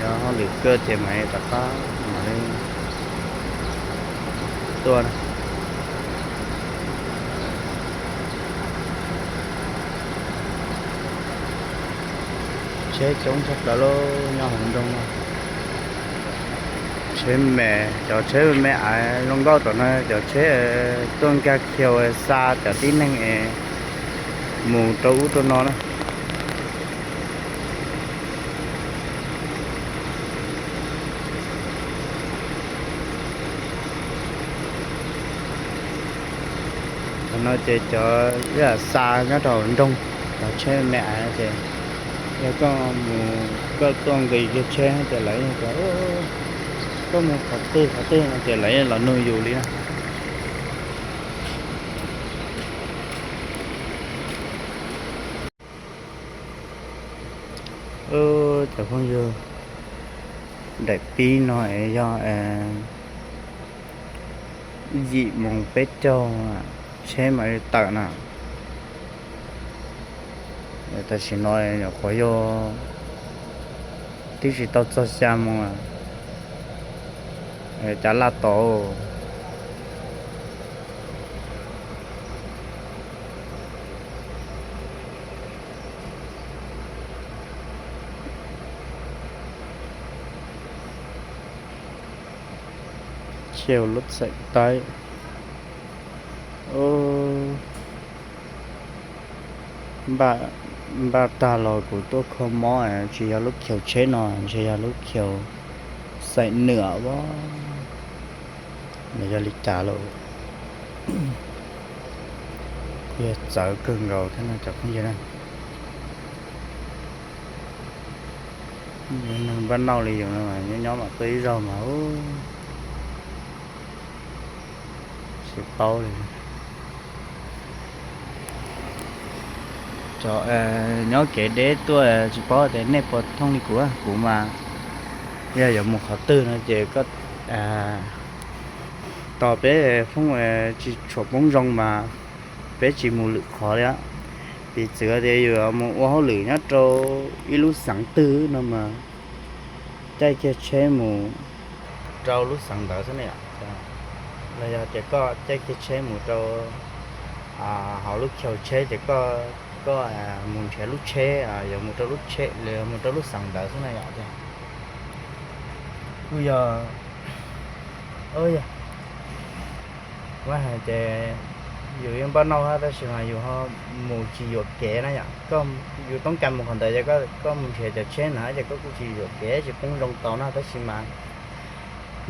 Cho họ lựa cơ chế máy tập pháp mà lên tua này. Chế chống sắp đó lô, nho hồng đông nè. Chế mẹ, cho chế mẹ ải lông gốc tỏ nơi, cho chế, ờ, tuân ca khiêu, ờ, xa, cho tí năng, ờ, mù trâu út trâu no nè. Nó chế cho rất là xa nhớ đầu đông, nó chế mẹ nó chế. Giờ có mù, có tuôn cái cái chế nó chế lấy nó chế, ô, ô, ô. Có mù khó tư, khó tư nó chế lấy là nuôi dù lý đó. Ơ, chào phong dư. Đại pi nói do, ờ, dị mông pết châu à, chế mà đi tận à. Người ta chỉ nói là khó do tí chỉ tao cho xa mông à. Ờ, chả là tổ. Chiều lút sạch tay. Ô. Ba, ba ta lo của tôi không mó à, chỉ là lúc chiều chế nó, chỉ là lúc chiều sạch nửa bó. Nó do lịch trả lo. Giờ chở cơn gầu thế nào chả không gì đâu. Nâng bắt đầu là dùng nó mà, nhóm, nhóm mà tôi rồi mà, ú. Sẽ tao đi. Cho, ờ, nhóm kế đế tôi, ờ, chỉ có để nếp vào thông đi của, của mà. Giờ giờ một khó tư nó chỉ có, à, tỏ bé, ờ, không, ờ, chỉ chụp bóng rồng mà. ເປັດ ຊິໝູ່ລຶກຂໍເລີຍ ປີເສືອເດຢູ່ ໝູ່ວ່າເຮົາລຶກຍາມເຈົ້າ ອີລຸສັງຕື້ນຳມາ ໃຈແຄ່ເຊໝູ່ ເຈົ້າລຸສັງເດີຊັ້ນນະ ລະຍາເຈກໍໃຈແຄ່ເຊໝູ່ເຈົ້າ ອາ ເຮົາລຸເຂຽວເຊເຈກໍ ກໍ ອາ ໝູ່ແຊລຸເຊ ອາ ຢາໝູ່ເຈົ້າລຸເຊ ຫຼືໝູ່ເຈົ້າລຸສັງເດີຊັ້ນນະ ຢາເຈ ກູຢາ ໂອ້ຍ Vay hais tias yus yeej npaj noj hab tab sis mas yus ho mus tsis yuam kev na yom, koj yus toob kas mus qhov ntawd ces koj mus nrhiav cov tsheb na ces koj kuj tsis yuam kev tsis poob zoo tau na, tab sis mas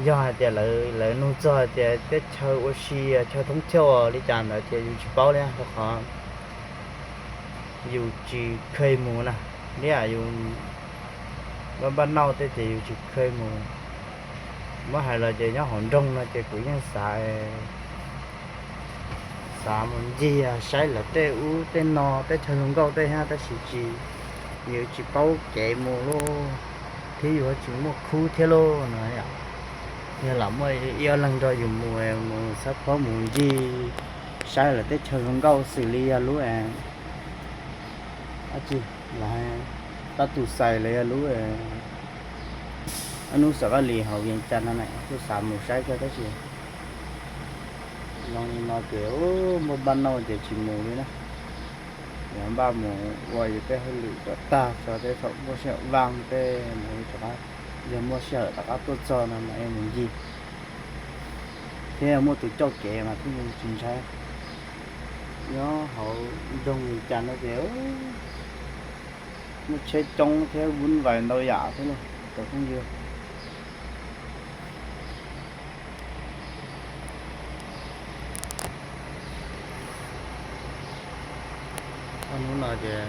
yog hais tias lawv nug txog hais tias teb chaws ua si chaw thoob thawj li cas ntawd ces yus tsis paub li, rau qhov yus tsis kheev mus na, liam yus npaj npaj noj tej ces yus tsis kheev mus. Muab hais los ces nyob hauv nroog no ces kuv yeej xav, xav mus ncig saib lawv tej ub tej no teb chaws zoo nkauj tej thiab tab sis tsis, yus tsis paub kev mus lauj, thiab yus tsis muaj khub thiab lauj no. Yog lam muaj ib ob leeg nrog yus mus, mus xab phob mus ncig saib lawv teb chaws zoo nkauj xws li yog lub dab tsi, lawv hais Pab Tus Xais los yog lub, ob hnub Xam Vaj Lis hauv Vias Cas no na, kuj xav mus saib kawg tab sis zoo li no ces npaj npaj noj ces tsis mus li na. Yog npaj mus ua yus tej hauj lwm kom tag tso tej thaum muaj sij hawm vaj tej mus rov qab, yog muaj sij hawm rov qab tuaj txog no mas mus ncig, thiab muaj tus coj kev mas thiaj tsis ntshai. Nyob hauv nroog Vias Cas no ces muaj tsheb coob thiab vuv vais ntau yam thiab lauj cov phooj ywg. Ob hnub no ces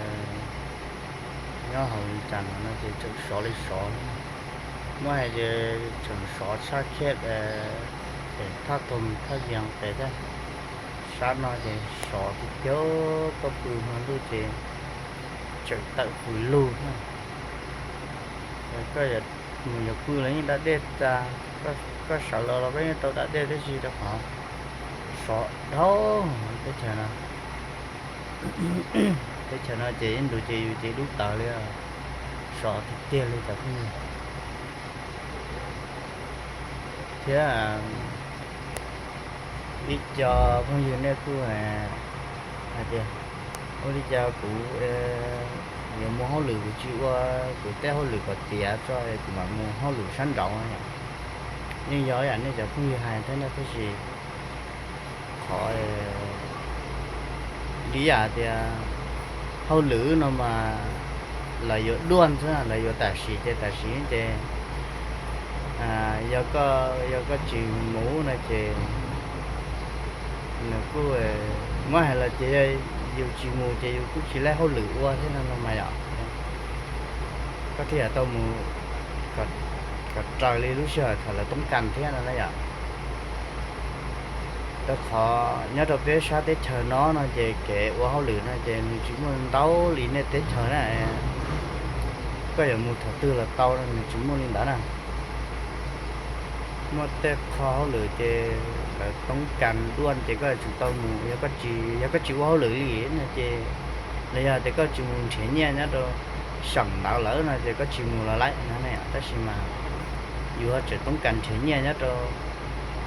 nyob hauv Vias Cas no ces tseem sov li sov, muaj hais tias tseem sov tshaj Khej pem Thaj Thom Thaj Vias pem thiab. Sab no ces sov tiag tiag, koj pw hmo ntuj ces tseem tawm pw lug na. Koj yuav mus yuav pw los yeej da dej tas, koj sawv los los koj yeej tau da dej tab sis rau qhov sov dhau teb chaws no. Teb chaws no ces ib ntus ces yus ces dub tawv li, sov tiag tiag li cov phooj ywg. Lý do phóng viên nêu cũng là, là kìa, ôi, lý do cũng, ờ, nhiều mùa hauh lwm cũng chưa qua, cũng té hauh lwm có tiệt cho, cũng mà mùa hauh lwm sẵn rộng này. Nhưng do vậy nên cho phóng viên hài thế nào thế gì khó, ờ, lý do thì, à, hauh lwm nó mà lợi dụng đuôn thế nào, lợi dụng tài sản, tài sản thì, à, do có, do có chịu mũ này thì ເນາະ ກູເອີຍ ມາໃຫ້ລະເຈ ຢູ່ຈີໝູ່ເຈ ຢູ່ກູຊິແລເຮົາຫຼືວ່າເຮັດນັ້ນນຳມາຢາກ ກໍເທຍໂຕໝູ່ ກໍ ກໍເຈົ້າລີລູເຊຍ ຖ້າລະຕ້ອງການເທຍນັ້ນນະຢາກ ແຕ່ຂໍຍາດເປັນຊາວເຕເຊີນໍ ເນາະ ເຈ ເກວ່າເຮົາຫຼືນະ ເຈ ມີຈີໝູ່ເຕົາລີເນເຕເຊີນະ ກໍຢ່າໝູ່ຖ້າຕື່ລະເຕົານະ ມີຈີໝູ່ລີນດານະ. ໝົດແຕ່ຂໍເຮົາເລີຍເຈ ກໍຕ້ອງການດ່ວນເຈ ກໍຈະຕ້ອງໝູ່ ຢາກກໍຈີ ຢາກກໍຈີວ່າເຮົາເລີຍອີ່ຫຼີນະເຈ ລະຢາກແຕ່ກໍຈີໝູ່ເທຍເນຍນະໂຕ ສັງດາວເລີຍນະເຈ ກໍຈີໝູ່ລະໄລນະ ແຕ່ຊິມາ ຢູ່ເຮົາຈະຕ້ອງການເທຍເນຍນະໂຕ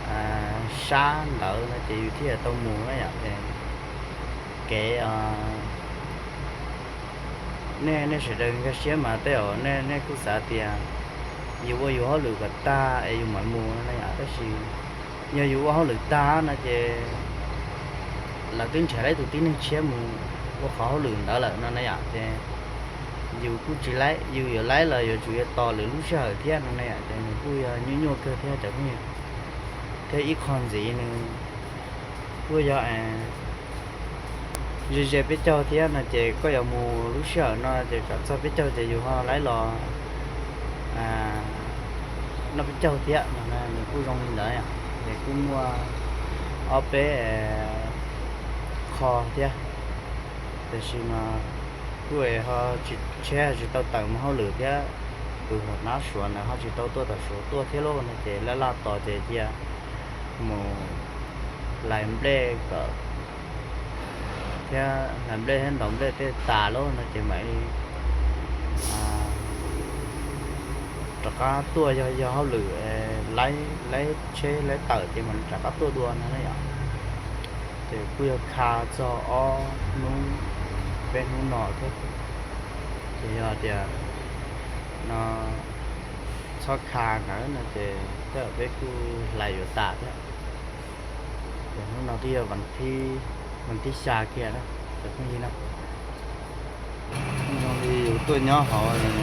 ອາ ຊານດາວນະເຈ ຢູ່ທີ່ໂຕໝູ່ນະຢາກແຕ່ ເກ ອາ ແນ່ ແນ່ສະເດີງກະເຊຍມາແຕ່ ແນ່ ແນ່ກຸສາເຕຍ ຢູ່ບໍ່ຢູ່ເຮົາຫຼືກະຕາ ເອ ຢູ່ໝາຍໝູ່ນັ້ນນະ ແຕ່ຊິ ຢ່າຢູ່ວ່າເຮົາຫຼືຕານະເຈ ລະຕື່ນແຊໄດ້ຕູຕີນເຊຍໝູ່ ວ່າເຂົາເຮົາລືມດາລະນັ້ນນະ ແຕ່ ຢູ່ກູຈີໄລ ຢູ່ຢູ່ໄລລະ ຢູ່ຈູຢາຕໍ່ຫຼືລູກຊາຍທຽນນັ້ນນະ ແຕ່ ຜູ້ຍາຍຸຍົກເກີດເທຍຈາກນີ້ ເທຍອີກຄອນສີໜຶ່ງ ຜູ້ຍາ ເອ ເຈ ເຈເປັນເຈົ້າທຽນນະເຈ ກໍຢາກໝູ່ລູກເຊື່ອເນາະ ເຈກະຊອບເປັນເຈົ້າເຈຢູ່ຮອດໄລລອ ອາ ນຳເປັນເຈົ້າທຽນນະ ມີຜູ້ລົງໄດ້ອະ ມີຜູ້ມົວເອົາເປ ເອ ຄໍທຽນ ແຕ່ຊິມາ ຜູ້ເອ ເຮົາຊິແຊຊິເຕົ້າເຕີມເຮົາຫຼືທຽນ ຄືຫົວໜ້າສວນນະ ເຮົາຊິເຕົ້າຕົວຕາສວນຕົວທຽນໂລກນະເຈ ແລະລາວຕໍ່ເຈເຈຍ ໝູ່ ລາຍເບລກ ແທ້ ລາຍເບລກ ເຫັນດອກເບລກເຕຕາໂລນະເຈ ໄໝ ອາ ຕະກາຕົວຍໍ່ໆ ເຮົາຫຼື ເອ ໄລ ໄລເຊ ໄລເຕີເຈ ມັນຕະກາຕົວດ່ວນນະ ເຈົ້າ ເຈ ກຸຍຄາ ຈອ ອ ນູ ເປັນ ນູ ໜໍ ເທ ເຈ ຍອ ເຕຍ ນ ຊອກຄານະ ນະເຈ ເຈົ້າ ເປັນກູໄລຢູ່ຕາເທ ເປັນ ນູ ໜໍ ທີ່ວັນທີ ວັນທີຊາເກຍນະ ເປັນຜູ້ຍິງນະ ນ້ອງທີ່ຢູ່ຕົວຍໍເຮົານີ້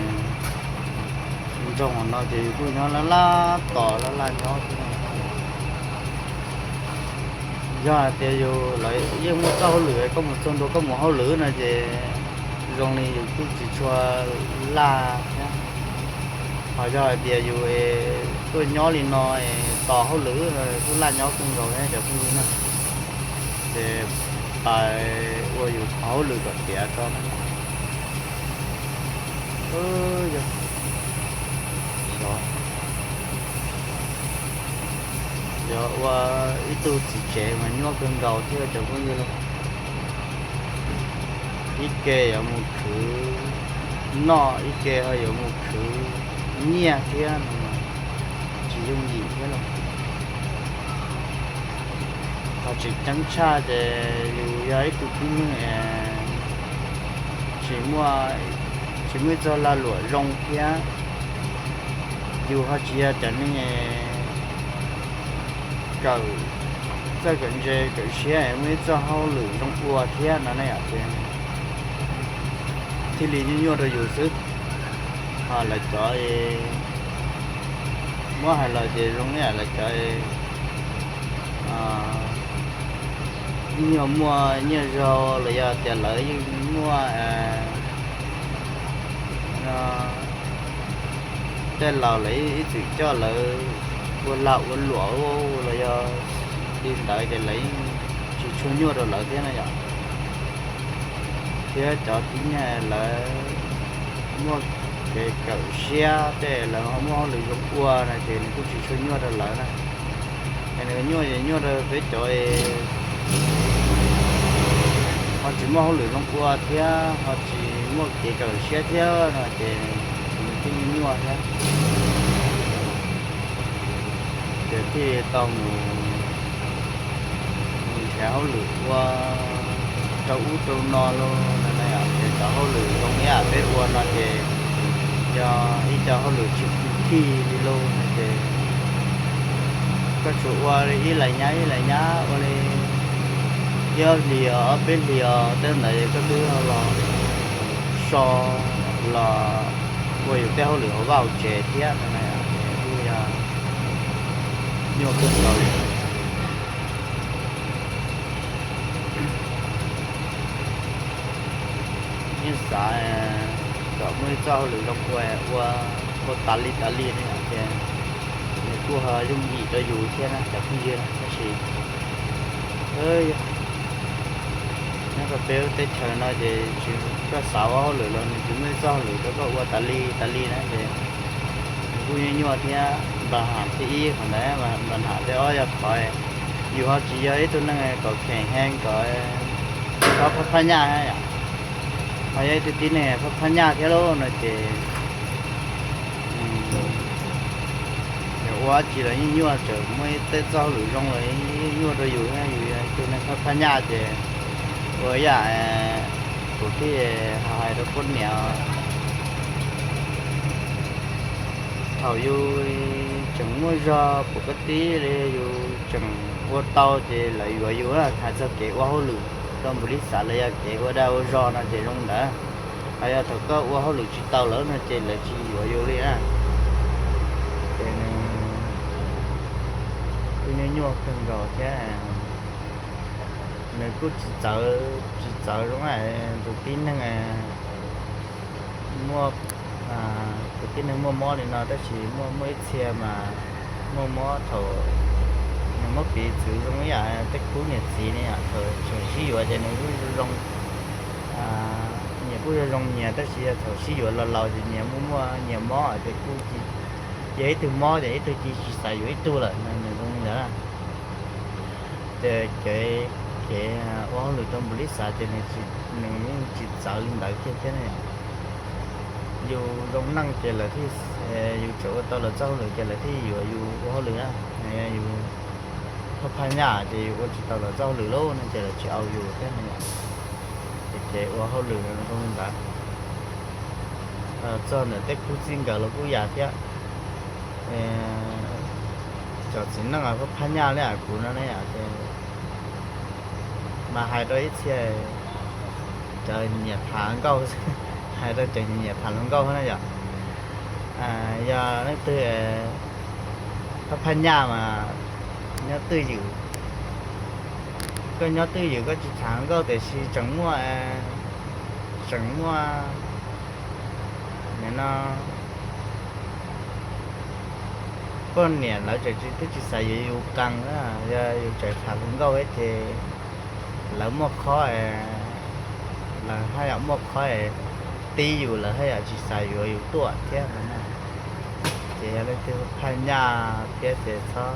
ມັນຈອງເນາະ ຈະຢູ່ຕົວຍໍລະລາຕໍ່ລະລາຍໍ ຍ້ອນເຕຍຢູ່ຫຼາຍ ຍັງໝູ່ເຈົ້າເຮົາເຫຼືອ ກໍໝູ່ຊົນໂດ ກໍໝູ່ເຮົາເຫຼືອນະເຈ ໂຮງນີ້ຢູ່ຄືຊິຊົວລາ ເຮົາຈະເດຍຢູ່ເອ ຕົວຍໍລີນ້ອຍ ຕໍ່ເຮົາເຫຼືອ ຄືລາຍໍຄືເກົ່າແທ້ ຈະຜູ້ນີ້ນະ ເດ ໄປ ອວຍຢູ່ເຂົາຫຼືກໍເສຍຕອນ ເອີ ຢາ ຢາວ່າອີ່ຕູຊິເຈມາຍົວເຄິ່ງເກົ່າເທື່ອຈະເບິ່ງຢູ່ລະ ອີ່ເກຍາໝູ່ຄື ນໍ ອີ່ເກເຮົາຢາໝູ່ຄື ເນຍເທື່ອ ຊິຍຸ່ງຍິງເທື່ອລະ ເຂົາຊິຈັງຊາແຕ່ຢູ່ຢາອີ່ຕູປີໜຶ່ງແອ ຊິມົວ ຊິມື້ເຈົ້າລາຫຼວງລົງເທື່ອ ຢູ່ເຮົາຊິຢາຈະນີ້ ເກີາ ເຈົ້າເກີາເຈເກີາເຊຍ ມື້ເຈົ້າເຮົາຫຼືລົງອົວທຽນນັ້ນນະ ທີ່ລີຍົວໂຕຢູ່ຊຶກ ເຮົາລະຈອຍ ມົວໃຫ້ລະເຈລົງນີ້ລະຈອຍ ອາ ຍອມມົວຍອມເຊົາລະຢາແຕ່ລະ ຍອມມົວ ອາ ນະ ແຕ່ລາວລະອີ່ຕຶເຈົ້າລະ ອວນລາວອວນຫຼວງ ລະຢາ ດິນໃດແຕ່ລະ ຊິຊົນຍອດລະເທນະຢາ ເທຈອດທີ່ແນ່ລະ ມົວເກເກົາເຊຍແຕ່ລະ ມົວເຮົາຫຼືຢົກອົວນະ ເຈນີ້ຄືຊິຊົນຍອດລະນະ ອັນນີ້ຍອດ ຍອດເປັນຈອຍ ເຮົາຊິມົວເຮົາຫຼືຢົກອົວເທ ເຮົາຊິມົວເກເກົາເຊຍເທນະ ເຈນີ້ ທີ່ຍອດເທ ເຈ ທີ່ຕ້ອງ ແຖວເຮົາຫຼືວ່າ ເຈົ້າອູ່ເຈົ້ານໍໂລ ນັ້ນນະ ແຕ່ເຈົ້າເຮົາຫຼືຕົງເອຍ ເປັນອວນນະ ແຕ່ຈະ ອີເຈົ້າເຮົາຫຼືຊິທີ່ໂລ ແຕ່ ກະຊວນອວນອີຫຼາຍຍາ ອີຫຼາຍຍາ ອວນເອຍ ເອີຫຼຽວ ເປັນຫຼຽວ ແຕ່ໃດກະຄືເຮົາລອ ຊໍລະ ອວນຢູ່ແຕ່ເຮົາຫຼືເວົ້າເຈທຽບ ນັ້ນນະ ແຕ່ທີ່ ຍົກຂຶ້ນເຂົາ ຍິນສາຍ ດອກມືເຈົ້າຫຼືລອງອວຍ ອວຍ ໂຄຕາລີຕາລີນີ້ແກ ໃນກູເຮົາຍຸງອີກກໍຢູ່ເທື່ອນະ ຈາກເພິ່ນເຍອະນະ ກໍຊິ ເອີຍ ນັ້ນກໍເປັນແຕ່ເທື່ອເນາະ ເຈ ຊິກໍສາວເຮົາຫຼືລະ ໃນກູມືເຈົ້າຫຼື ແລ້ວກໍອວຍຕາລີຕາລີນະ ເຈ ກູຍົວໆ ເທື່ອ ບັນຫາທີ່ອີກຫັ້ນແຫຼະ ບັນຫາທີ່ອ້ອຍຢາກໄປ ຢູ່ເຮົາຈີເອີຍ ໂຕນັ້ນກໍແຂງແຮງກໍ ເຂົາພັດພະຍາໃຫ້ອະ ເຮົາເອີຍ ຕິດຕິດແນ່ ພັດພະຍາແທ້ໂລເນາະ ເຈ ອືມ ດຽວວ່າຈີລະຍົວໆ ເຈີເມື່ອຍແຕ່ເຈົ້າຫຼືລົງເລີຍ ຍົວໂຕຢູ່ໃຫ້ຢູ່ ໂຕນັ້ນພັດພະຍາ ເຈ ໂອຢາ ເອີ ໂຕທີ່ເຮົາໃຫ້ໂຕຄົນໜຽວ ເຂົາຢູ່ ຈັ່ງມົວຈອປົກກະຕິເລີຍ ຢູ່ ຈັ່ງອົວເຕົາເຈ ລະຢູ່ ຢູ່ນະ ຫາເຈົ້າເກອວເຮົາຫຼື ຕ້ອງບໍລິສັດລະຢາເກອວດາວຈອນະ ເຈລົງດາ ອາຍາເຖົາກໍອວເຮົາຫຼືຈິເຕົາແລ້ວນະ ເຈລະຈິຢູ່ຢູ່ເລີຍນະ ເຈນ ຄືຍົວໆ ເພິ່ນກໍແຄ່ ໜຶ່ງກູຈິເຕີ ຈິເຕີລົງໄອ ໂຕຕີນໜຶ່ງ ອ່າ ມົວ ອ່າ ໂຕຕີນໜຶ່ງມົວມໍນີ້ເນາະ ແຕ່ຊິມົວ ມົວເອັກເຊຍມາ ມົວມໍເຖົ້າ ຍັງມໍປີຈື່ລົງຢາ ແຕ່ຄູເນຍສີນີ້ ອ່າ ເຖົ້າ ເຖົ້າຊິຢູ່ອາຈານນີ້ລົງ ອ່າ ເນຍຜູ້ລົງເນຍ ແຕ່ຊິເຖົ້າຊິຢູ່ລາວໆ ຊິເນຍມົວ ເນຍມໍ ແຕ່ຄູຈິ ຢາກໃຫ້ຖືມໍ ຢາກໃຫ້ຖືຈິຊິໃສ່ຢູ່ໃຫ້ຕູລະ ນັ້ນລົງນີ້ລະ ແຕ່ເກ ເກ ອາ ອອກຫຼືຕ້ອງບໍລິສັດ ຈະໜຶ່ງ ໜຶ່ງຈິດສາວລິນດາວ ເຂດແຄ່ນີ້ ຢູ່ລົງນັ່ງເຈລະທີ່ ເອີ ຢູ່ໂຈໂອໂຕລະເຈົ້າ ຫຼືເຈລະທີ່ຢູ່ ຢູ່ອອກຫຼືນະ ເອີ ຢູ່ພະພະຍາ ຈະຢູ່ໂອຈິໂຕລະເຈົ້າ ຫຼືໂລນັ້ນ ເຈລະຊິເອົາຢູ່ແຄ່ນີ້ ເຈ ເຈ ອອກຫຼືລົງນັ່ງ ເອີ ຈອນເຕັກຜູ້ຊິງກະລະຜູ້ຢາກເທຍ ເອີ ຈອດຊິນນັ່ງອາພະພະຍາແລະອາກູນະແນ ມາຫາຍໂຕເອເຊຍ ຈະເນຍຖານເກົ່າ ຫາຍໂຕຈະເນຍຖານເກົ່າຫັ້ນນະ ຢາ ອາ ຢານັ້ນຕື່ ພະພະຍາມາ ຍອດຕື້ຢູ່ ກໍຍອດຕື້ຢູ່ກໍຈິຖານເກົ່າ ແຕ່ຊິຈັງມົວ ເອີ ຈັງມົວ ແນ່ນອນ ກໍເນຍ ລາວຈະ ຈະ ຈະໃສ່ຢູ່ກາງ ອາ ຢ່າຢູ່ໃຈຂາຄົນເກົ່າເຮັດເທ ລາວມົວຄໍ້ ເອີ ລາວໃຫ້ເອົາມົວຄໍ້ ຕີຢູ່ ລາວໃຫ້ເອົາຈິໃສ່ຢູ່ ຢູ່ຕົວະເທຍນັ້ນນະ ເຈ ລະຕື່ພະຍາ ເພຍເສຊອ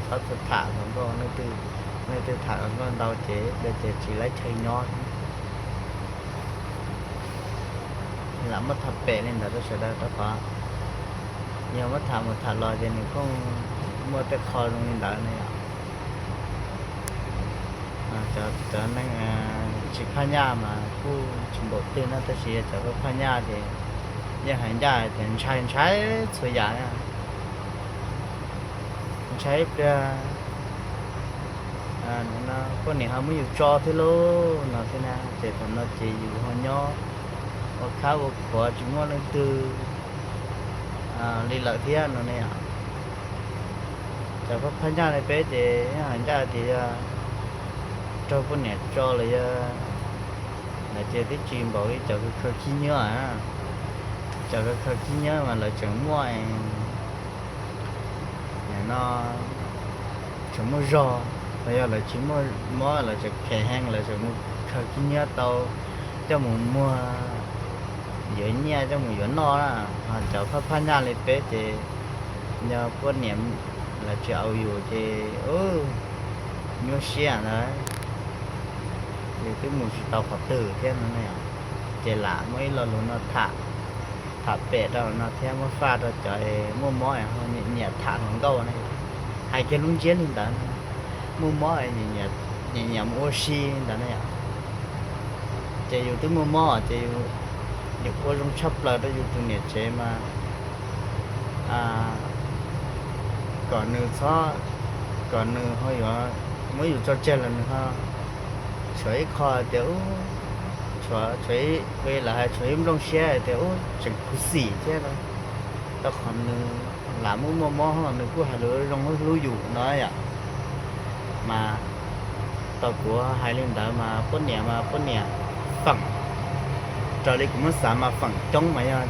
ຊອສຖານຂອງກໍ ໃນຕື້ ໃນຕື້ຖານຂອງກໍເດົາເຈ ເດເຈຈີໄລໄທຍອນ ລະມາທັບແປະນີ້ດາວຊະດາຕະປາ ຍາມມາຖາມມາຖາມລອຍເດນີ້ຄົງມົວແຕ່ຄໍລົງນີ້ດາວນີ້ ອາ ຈະ ຈະນັ່ງ ອາ ຊິພະຍາມາ ຜູ້ຊິບໍ່ຕື່ນນະ ແຕ່ຊິຈະພະຍາເດ ຢາກໃຫ້ຢາເດ ໃຊ້ ໃຊ້ສວຍຢາ ໃຊ້ເພື່ອ ອາ ນັ້ນນະ ພວກນີ້ເຮົາມາຢູ່ຈໍເທໂລເນາະ ເທນະ ເຈທຳນອງເຈຢູ່ເຮົາຍໍ ອອກຂາອອກຂວາ ຈິມົວໜຶ່ງຕື່ ອາ ລີລະເທຍເນາະ ເນຍ ຈະພະພະຍາໃນເປເຈ ຫາຍາເຈ ຈອພວກນີ້ຈໍເລີຍ ນາເຈຕິຈີນບອກ ເຈົ້າຄືເຄີຍຂີ້ເຫຍື້ອ ເຈົ້າຄືເຄີຍຂີ້ເຫຍື້ອ ມາລະຈັ່ງມົວ ແນ່ນອນ ຈະມົວຈໍ ລະຢ່າລະຈິມົວ ມົວລະຈະແຂງແຮງ ລະຈະມົວເຄີຍຂີ້ເຫຍື້ອເຕົາ ຈະມົວມົວ ເຍອະແຍະ ຈະມົວເຍອະນໍ ນະ ເຈົ້າພະພະຍາເລີຍເປເຈ ຍາພວກນີ້ ລະຈະເອົາຢູ່ເຈ ໂອ້ ຍູເຊຍນະ ເຈຄືໝູຊິເຕົາເຂົາຕື່ແທ້ນັ້ນແຫຼະ ເຈລາ ມື້ອີ່ລໍລົງນອນຖາ ຖາແປດເອົານະ ແທ້ມາຟາດເອົາໃຈ ມົວໝໍເຮົານີ້ ເນຍຖານຂອງເກົ່ານະ Haiz kiag lub ntsiab li ntawd, muaj mob, nyiam nyiam ua si ntawd na yom. Ces yus twb muaj mob ces yus ua zoo tshaj plaws rau yus tus niam tsev mas, kom nws txhob, kom nws ho yuav muab yus tso tseg los nws ho tshuav ib qho tias, tshuav, tshuav ib, lawv hais tshuav ib nplooj siab tias, tseem khuv xim thiab, rau qhov nws lam muaj muaj mob, nws kuj hais lus zoo hlub yus no yom. Mas tau kuv hais li ntawd mas poj niam mas poj niam feem, raws li kuv muab xav mas feem coob mas yog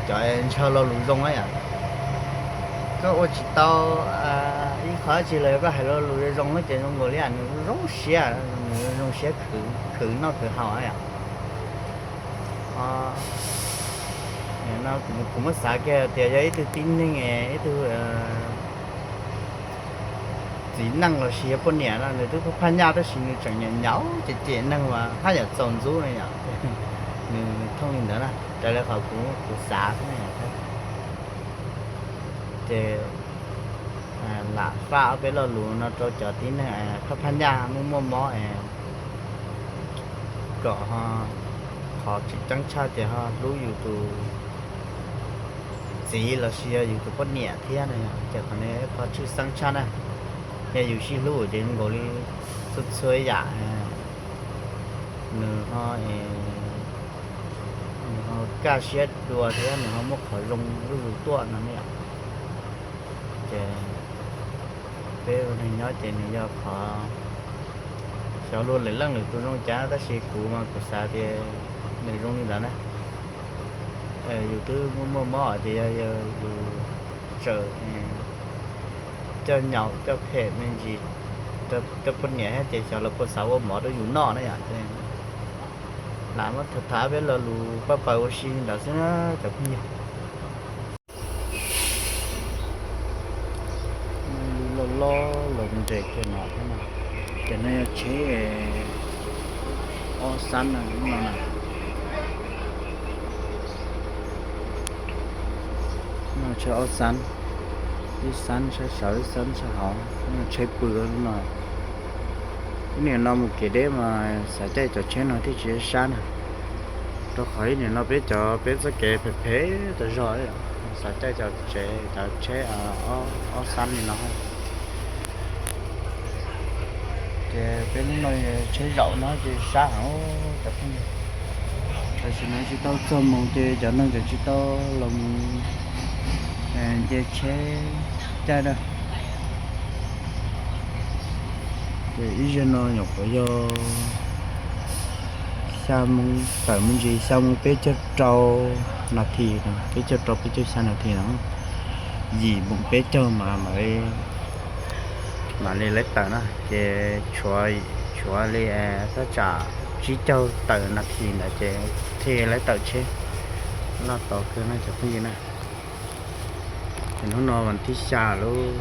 cov ntshaw lo lus zoo yom. Koj ua tsis tau ib qho dab tsi los koj hais lo lus zoo ces zoo nkaus li nws zoo siab, nws zoo siab khwv noj khwv haus yom. Kuv muab xav kiag tias yog ib tug tib neeg, ib tug txiv neej los sis yog poj niam no nws twb phaj phaj nyaj tab sis nws tseem nyaum nyaum cem cem neeg uas haj yam txaus ntxub no yom. Nws thooj li ntawd na, raws li qhov kuv xav xwb na. Ces lam faj ob peb lo lus no rau cov tib neeg phaj phaj nyaj muaj muaj mob, kom ho, qhov tseem ceeb tshaj ces ho hlub yus tus txiv los sis yog yus tus poj niam thiab na. Ces qhov no qhov tshwj xeeb tshaj na. Yog yus sib hlub ces zoo nkaus li txhua txhua yam nws ho, nws ho kaj siab dua thiab nws ho muaj qhov zoo zuj zus tuaj no yom. Ces peb ua neeg nyob ces nws yog qhov xyov luag lwm leej lwm tus zoo cas tab sis kuv mas kuv xav tias nws zoo li ntawd na. Yus twb muaj muaj mob ces yog yus tseem coj nyaum coj phem me ntsis rau poj niam thiab ces xyov lawv puas xav ua mov rau yus noj na yom. Lam muab tham tham peb lo lus paj paws ua si li ntawd xwb na cov phooj ywg. Loj loj los nres kiag no, ces no yog tsheb ob xab no na. Tsheb ob xab, ib xab sab saud ib xab sab hauv, tsheb pw no. Ib niam no mus kev deb mas xav caij cov tsheb no thiaj tsis sab na, rau qhov ib niam no peb cov peb txoj kev phem phem tas zog, xav caij cov tsheb, cov tsheb ob xab li no. Ces peb lub no tsheb zaum no ces sab heev cov phooj ywg. Tam sim no tsis tau txog moos ces cov neeg tseem tsis tau los mus nce tsheb caij na. Ces ib zaug no nyuam qhuav yog xya moo, tawm me ntsis xya moo peb caug rau nas this, peb caug rau peb caug xya nas this no, yim moo peb caug mas mam li, mam li laib tawm na. Ces tshuav, tshuav li thaj tsam tsib caug tawm nas this ntawd ces thiaj laib tawm tsheb. Loj tod kawg na cov phooj ywg na. Ces hnub no vas thib xya lauj,